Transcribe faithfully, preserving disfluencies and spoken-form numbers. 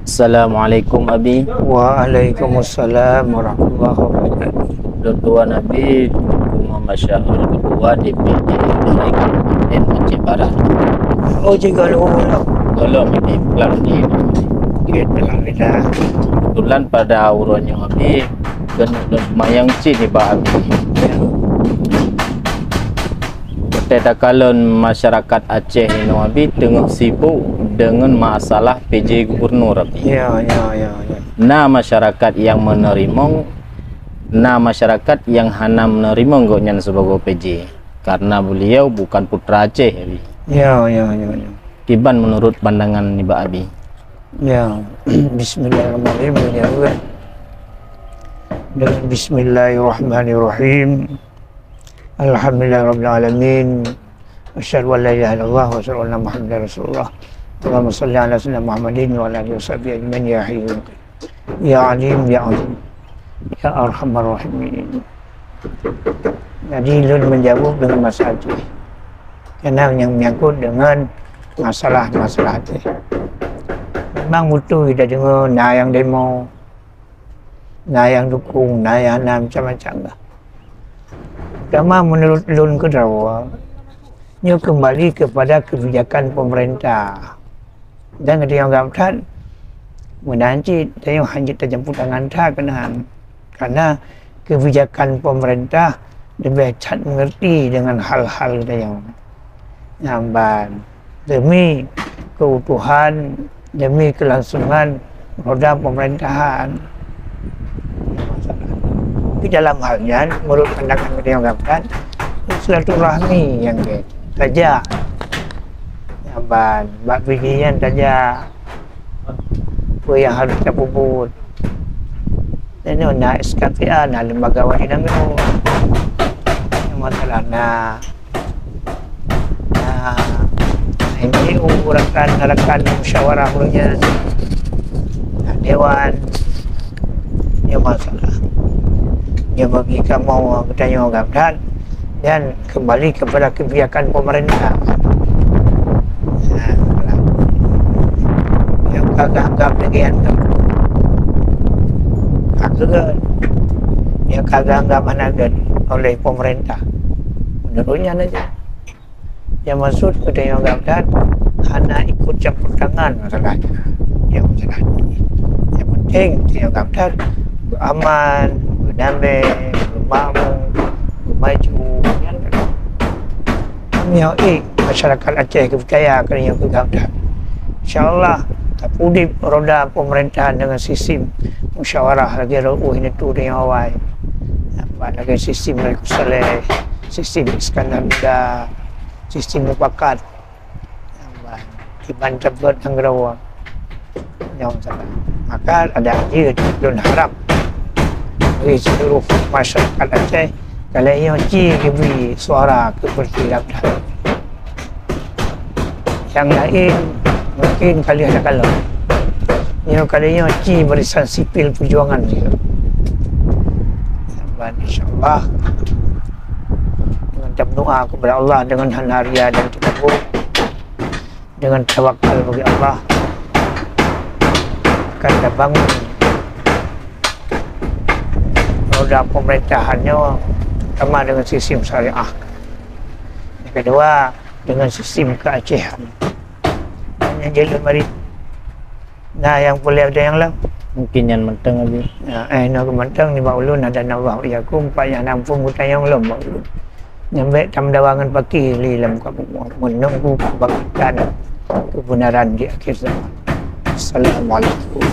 Assalamualaikum, Abi. Waalaikumsalam warahmatullahi wabarakatuh. Lôn tuan Abi, Muhammad Syahrul, ketua D P D Aceh Barat. Oh, jih golom. Golom, Abi, pelan ni. Okey, pelan ni dah. Kebetulan pada uroe nyoe, Abi, keuneuk lôn seumayang cit nibak Abi. Ya. Watèe takalon masyarakat Aceh inoe, Abi, teungoh sibuk deungon masalah P J gubernur, Abi. Ya, ya, ya, ya. Na masyarakat nyang meuneurimong, na masyarakat nyang hana meuneurimong gobnyan sibagoe P J, karena beliau bukan putra Aceh, Abi. Ya, ya, ya, ya. Kiban menurut pandangan nibak Abi? Ya, bismillahirrahmanirrahim. Dengan bismillahirrahmanirrahim. Alhamdulillahirabbil alamin. Asyhadu an la ilaha illallah wa asyhadu anna Muhammadar Rasulullah. Allahumma shalli ala sayyidina Muhammadin wa ala alihi wa sahbihi ajmain, ya hayyu ya qayyum. Ya alim, ya azim. Ya arhamar rahimin. Jadi, lôn menjawab dengan bahasa Aceh. Karena yang menyangkut dengan masalah-masalah Aceh. Memang betul kita dengar, na yang demo, na yang dukung, na yang na macam-macam lah. Pertama, menurut lôn keudroe, nyoe kembali kepada kebijakan pemerintah. Dan geutanyoe anggap that, meunan cit, tanyoe hana jeuet tacampur tangan that keunan. Karena kebijakan pemerintah leubeh that mengerti dengan hal-hal geutanyoe. Nyan ban, demi keutuhan, demi kelangsungan roda pemerintahan. Di dalam hal nyan, menurut pandangan geutanyoe anggap that, silaturahmi nyang gét. Tajak. Nyan ban, bak P J nyan tajak. Peue nyang harôh tapeubuet. Nyoe na S K P A, na lembaga wali nanggroe. Nyoe masalah na, na M J U, rakan-rakan musyawarah ureueng nyan. Na dewan. Nyoe masalah. Nyoe bagi kamoe geutanyoe anggap that. Dan kembali kepada kebijakan pemerintah. Nah, nyang ka geuanggap lagèe nyan ka keugeut, nyang ka geuanggap hana gét oleh pemerintah. Menurut nyan aja. Yang maksud geutanyoe anggap that hana ikut campur tangan masalah nyan. Nyang masalah nyan. Yang penting geutanyoe anggap that beuaman, beudamé, beumakmu, beumaju. Nyan. Kami ék masyarakat Aceh geupeucaya keu nyoe keu gata. Insya Allah, tapeudeb roda pemerintahan dengan sistem musyawarah lagèe rot ueh neuturi nyang awai. Apa lagèe sistem Malikussaleh, sistem Iskandar Muda, sistem mufakat. Kiban teupeuet nanggroe nyoe saban. Maka ada jeuet lôn harap bagi seluruh masyarakat Aceh, kali nyoe ci geubri suara keu Putri Rabdah. Nyang laén mungkin ka lheueh takalon. Nyoe kali nyoe ci barisan sipil perjuangan jih. Dan insya Allah, dengan berdoa kepada Allah dengan hana ria dan takabur, dengan tawakal bagi Allah, akan tabangun roda pemerintahan nyoe, terutama dengan sistem syariah. Yang kedua, dengan sistem keacehan. Dan nyang jeuet lôn bri, na nyang peureulèe nyang lom. Mungkin nyan mantong, Abi. Ya, eh, na mantong nibak ulôn, hadanallahu wa iyyakum, pat nyang na muphom geutanyoe lom bak ulôn. Nyan bèk tameudawa ngon paké lé lam muka bumoe, meununggu kebangkitan kebenaran di akhir zaman. Assalamualaikum.